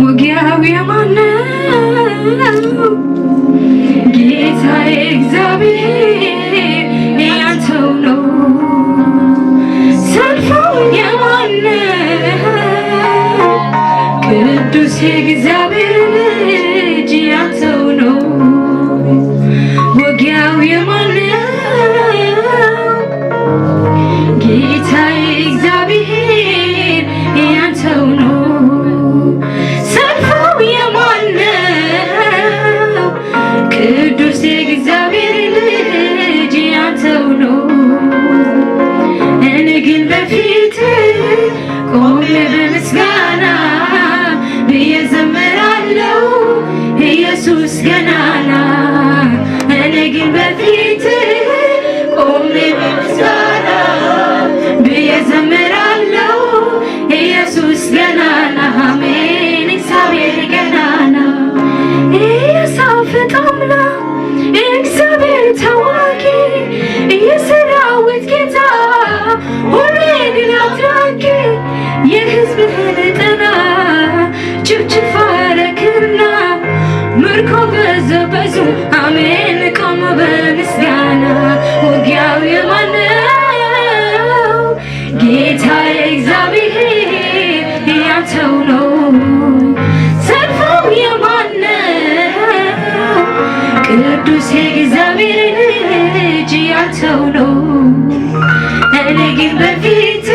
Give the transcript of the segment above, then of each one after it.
ውጊያው የማን ነው? ጌታዬ እግዚአብሔር ያንተው ነው። ሰልፉ የማን ነው? ቅዱስ የእግዚአብሔር ልጅ ያንተው ነው። ውጊያው የማን ነው? ጌታዬ እግዚአብሔር ያንተው ነው። ሰልፉ የማን ነው? ቅዱስ የእግዚአብሔር ልጅ ያንተው ነው። እኔ ግን በፊት ቆሜ በምስጋና ብዬ ዘምራለሁ፣ ኢየሱስ ገናና። እኔ ግን በፊት ቆሜ በምስጋና ብዬ ዘምራለሁ፣ ኢየሱስ ገናና። አሜን። እግዚአብሔር ገናና፣ ኢየሳፍጥ አምላክ፣ እግዚአብሔር ተዋጊ፣ የሰራዊት ጌታ፣ ሁሌ ድል አድራጊ፣ የሕዝብህን ጥላ ጭፍጭፍ አረክና፣ ምርኮ በዘበዙ። አሜን። ቆም በምስጋና። ውጊያው የማን ነው? ጌታ እግዚአብሔር ያንተው ነው። ሰልፉ የማን ነው? ቅዱስ የእግዚአብሔር ልጅ ያንተው ነው። እኔ ግን በፊት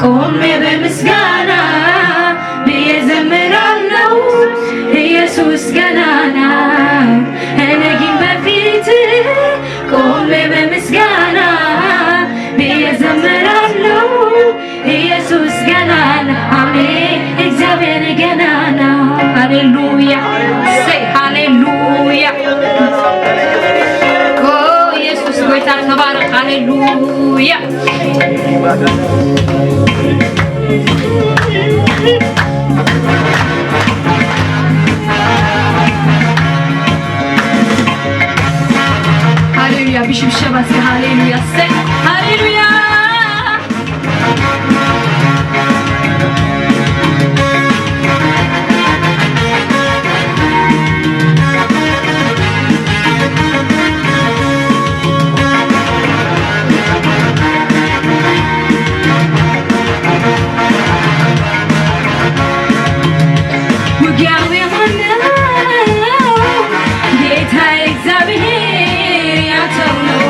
ቆሜ በምስጋና ብዬ ዘምራለሁ፣ ኢየሱስ ገናና። እኔ ግን በፊት ቆሜ በምስጋና ብዬ ዘምራለሁ፣ ኢየሱስ ገናና። አሜን። እግዚአብሔር ገናና። ሃሌሉያ። ሰይ ሃሌሉያ። ኦ ኢየሱስ ጎይታ ተባረክ። ሃሌሉያ። ሃሌሉያ። ብሽብሸባ እስኪ ሃሌሉያ። ሰይ ሃሌሉያ። ውጊያው የማን ነው? ጌታ እግዚአብሔር ያንተው ነው።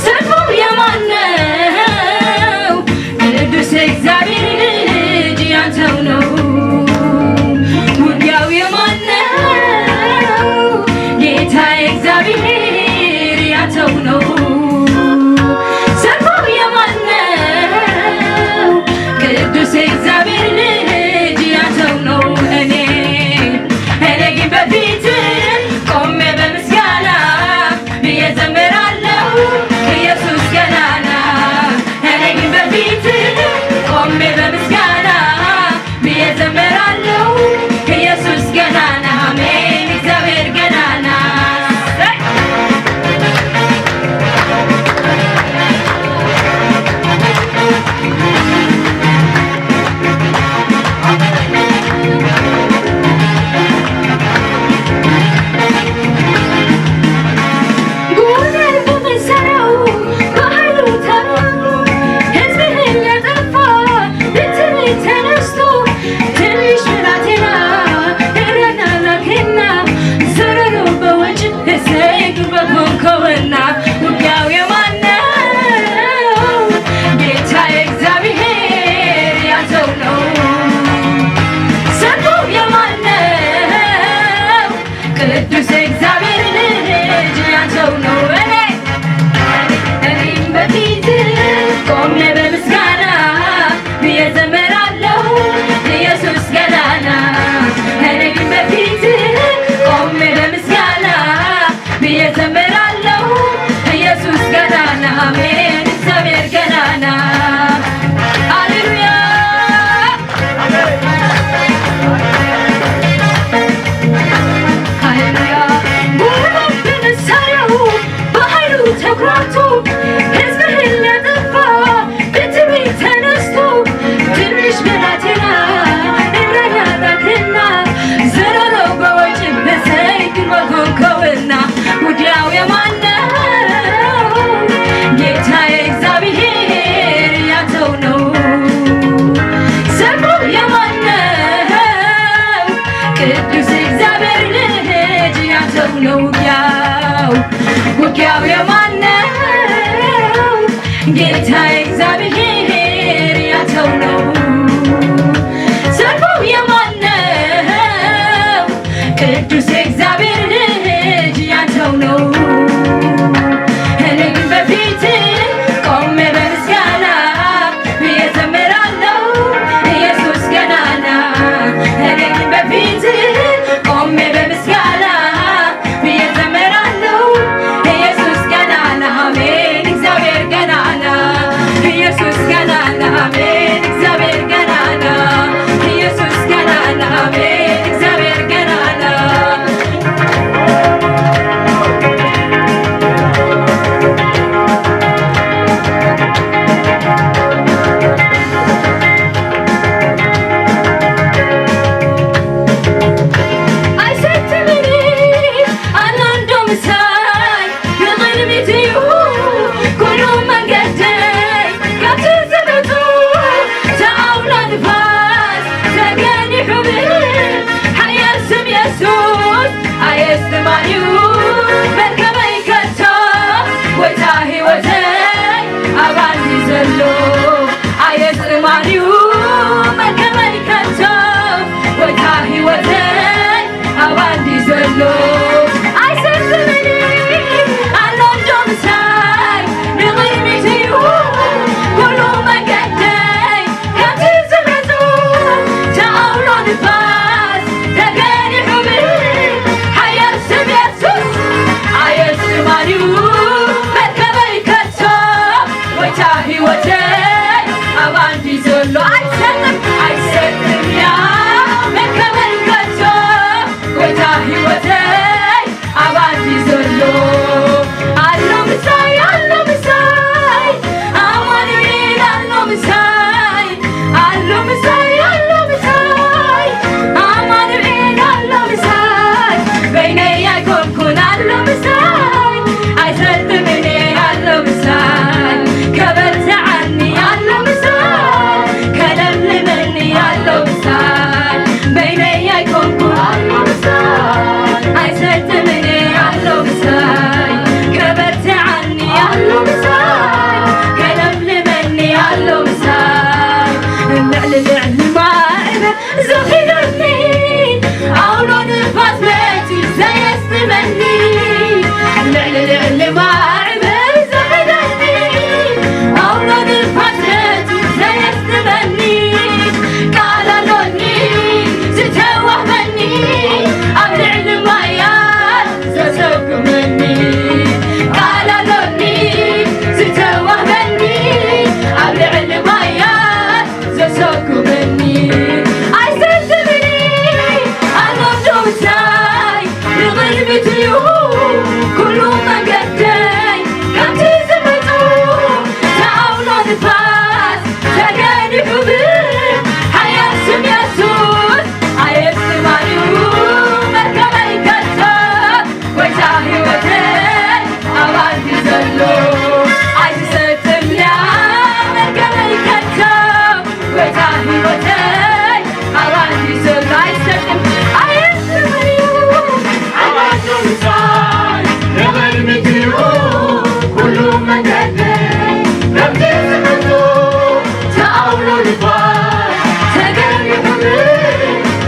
ሰልፉ የማን ነው? ቅዱስ እግዚአብሔር ልጅ ያንተው ነው። ውጊያው የማን ነው? ጌታ እግዚአብሔር ያንተው ነው። ሰልፉ የማን ነው? ቅዱስ እግዚአብሔር ልጅ ያንተው ነው። እኔ እኔ ግን በፊት ቆሜ በምስጋና ብዬ ዘምራለሁ፣ ኢየሱስ ገናና። እኔ ግን በፊት ቆሜ በምስጋና ብዬ ዘምራለሁ፣ ኢየሱስ ገናና። አሜን። እግዚአብሔር ገናና። ጎንደር በመሳሪያው በኃይሉ ተራሮ፣ ሕዝብህን ሊያጠፋ ብትር ተነስቶ፣ ትል ያው የማን ነው? ጌታ እግዚአብሔር ያንተው ነው። ሰልፉ የማን ነው? ቅዱስ የእግዚአብሔር ልጅ ያንተው ነው። እኔ ግን በፊት ቆሜ በምስጋና ብዬ ዘምራለሁ። ኢየሱስ ገናና። እኔ ግን በፊት ቆሜ በምስጋና ብዬ ዘምራለሁ። ኢየሱስ ገናና። አሜን። እግዚአብሔር ገናና። ኢየሱስ ገናና። አሜን። እግዚአብሔር ገናና። ኢየሱስ ገናና። አሜን። እግዚአብሔር ገናና። ኣይሰትምኒ ኣነ እንዶ ምሳይ ንቕድሚት እዩ ኩሉ መንገደይ። ካብቲ ዝብርቱ ተኣውሎ ንፋስ ተገኒሑ ብል ሓያል ስም የሱስ ኣየስትማን እዩ መርከበይ ከቶ። ጎይታ ህይወተይ ኣባይ ዘሎ ኣየስትማን እዩ መርከበይ ከቶ። ጎይታ ህይወተይ ኣባይ ዘሎ ኣይሰስምኒ ኣሎ እንዶ ምሳይ ንቕድሚት እዩ ኩሉ መንገደይ። ከምቲ ዝብርቱ ተኣውሎ ንፋስ ተገኒሑ ብል ሓያል ስም የሱስ ኣየስትማን እዩ መርከበይ ከቶ። ጎይታ ህይወተይ ኣባይ ዘሎ ኣይሰጥም ኣይሰጥም እያ መርከበይ ከቶ። ጎይታ ህይወተይ ኣባይ ዘሎ ኣሎ ምሳይ ኣሎ ምሳይ ኣማኑኤል ኣሎ ምሳይ ኣሎ ምሳይ ኣሎ ምሳይ ኣማኑኤል ኣሎ ምሳይ በይነይ ኣይኮንኩን ኣሎ ምሳይ ኣይሰጥም እኔ ኣሎ ምሳይ ከበርትዓኒ ኣሎ ምሳይ ከለምልመኒ ኣሎ ምሳይ በይነይ ኣይኮንኩን ኣሎ ምሳይ ኣይሰጥም እኔ ኣሎ ምሳይ ከበርትዓኒ ኣሎ ምሳይ ከለምልመኒ ኣሎ ምሳይ ልዕሊ ልዕሊ ማዕበል ዘኺረኒ ኣውሎ ንፋስ መጺኡ ዘየስጥመኒ ልዕሊ ልዕሊ ማዕበል ዘኺረኒ ኣውሎ ንፋስ መጺኡ ዘየስጥመኒ ቃል ኣሎኒ ዝተዋህበኒ ኣብ ልዕሊ ማያት ዘሰጉመኒ ቃል ኣሎኒ ዝተዋህበኒ ኣብ ልዕሊ ማያት ዘሰጉመኒ ኣይሰስብኒ ኣሎ ዶ ምሳይ ንቕድሚት እዩ ኩሉ መንገደይ ከምቲ ዝመጹ ተኣውሎ ንፋስ ተገኒሑ ብሓያል ስም የሱስ ኣየስማንዩ መርከበይ ከቶ ጎይታ ህይወተይ ኣባይ ዘሎ ኣይትሰጥምያ መርከበይ ከቶ ጎይታ ህይወተይ ኣባይ ዘሎ ኣይሰጥም ኣየስማንዩ ኣባይ ምሳይ ንቕድሚት እዩ ኩሉ መንገደይ ከምቲ ዝመጹ ተኣውሎ ንፋስ ተገኒሑ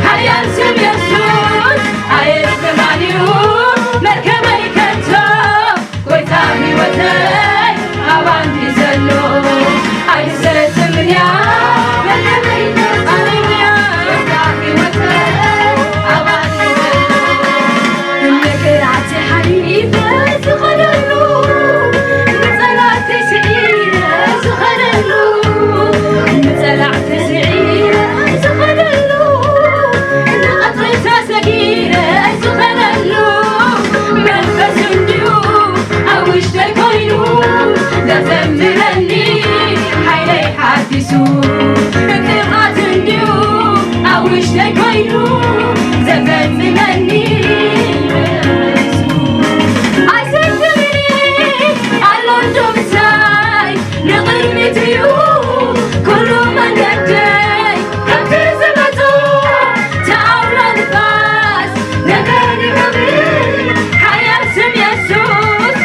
ሓያል ስም የሱስ ኣየስማንዩ መርከበይ ከቶ ጎይታ ህይወተይ ኣባይ ዘሎ ኣይሰጥምያ መርከበይ ከቶ ጎይታ ህይወተይ ኣባይ ዘሎ ነገራት ሓሊፈ ዝኸደሉ ንጸላእተይ ስዒረ ዝኸደሉ ንጸላእተይ ስዒረ ዝኸደሉ ንቐትሪ ተሰጊረ ዝኸደሉ መንፈስ እንድዩ ኣብ ውሽጠይ ኮይኑ ዘዘምረኒ ሓይለይ ሓዲሱ ክብራት እንድዩ ኣብ ውሽጠይ ኮይኑ ዘዘምረኒ ኣይሰስብኒ ኣሎ እንዶ ምሳይ ንቕድሚት እዩ ኩሉ መንገደይ ከምቲ ዝመጹ ተኣውሎ ንፋስ ነገኒ ክብሪ ሓያል ስም የሱስ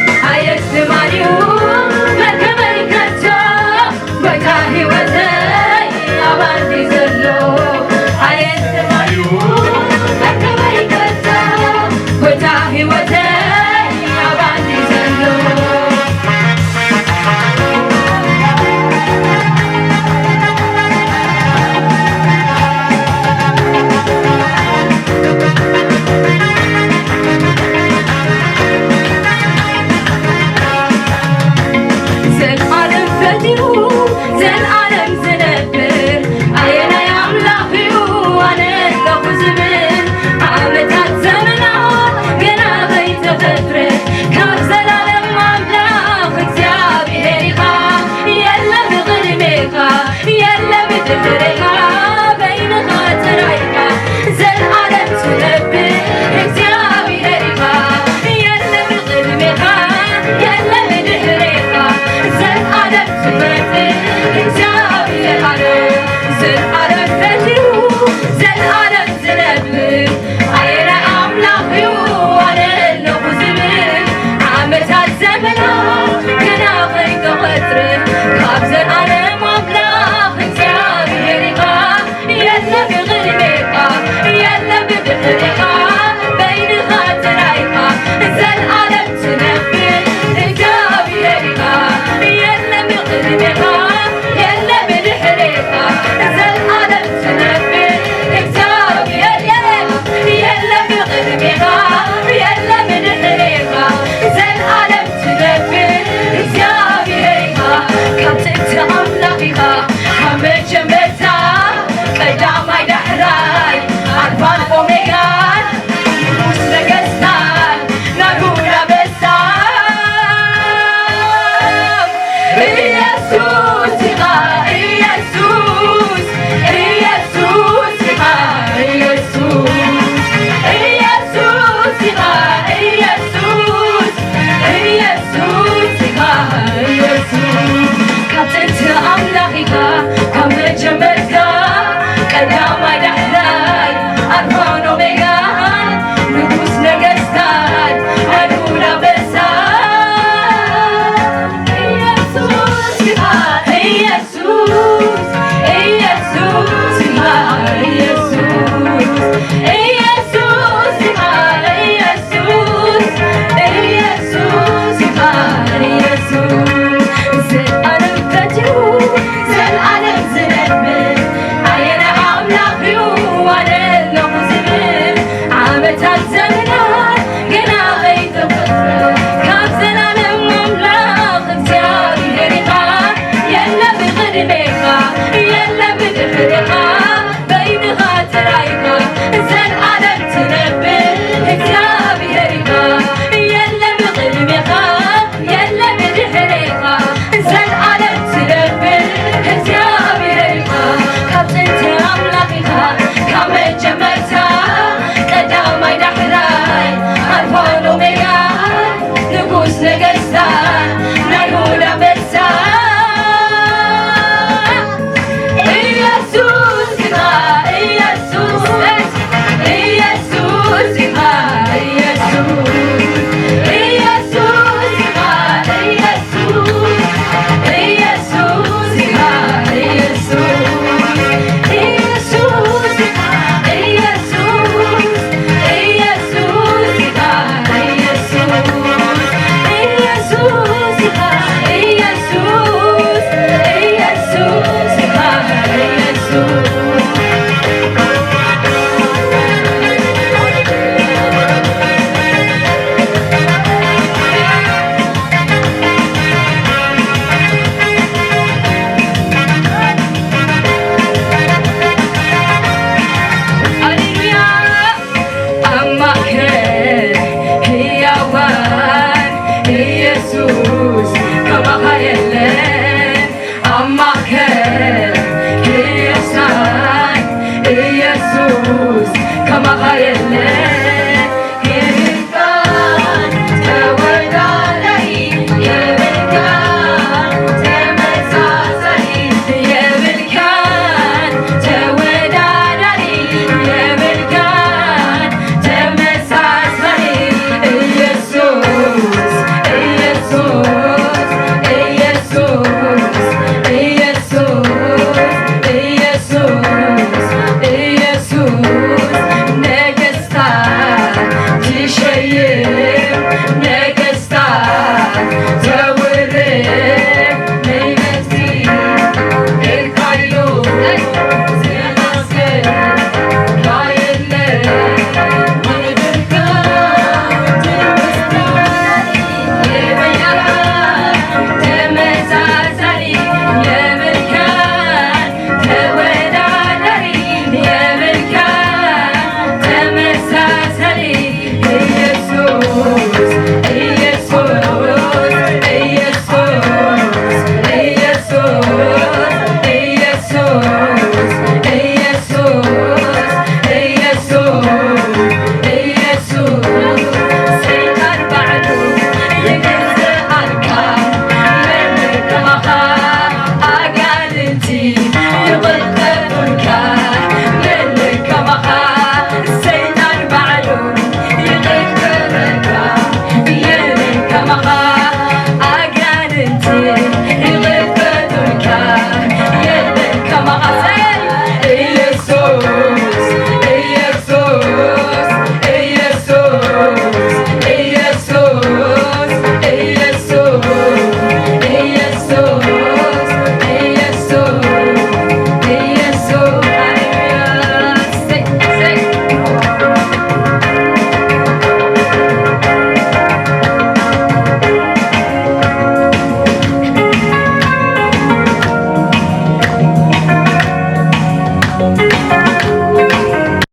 ከማኻ የለ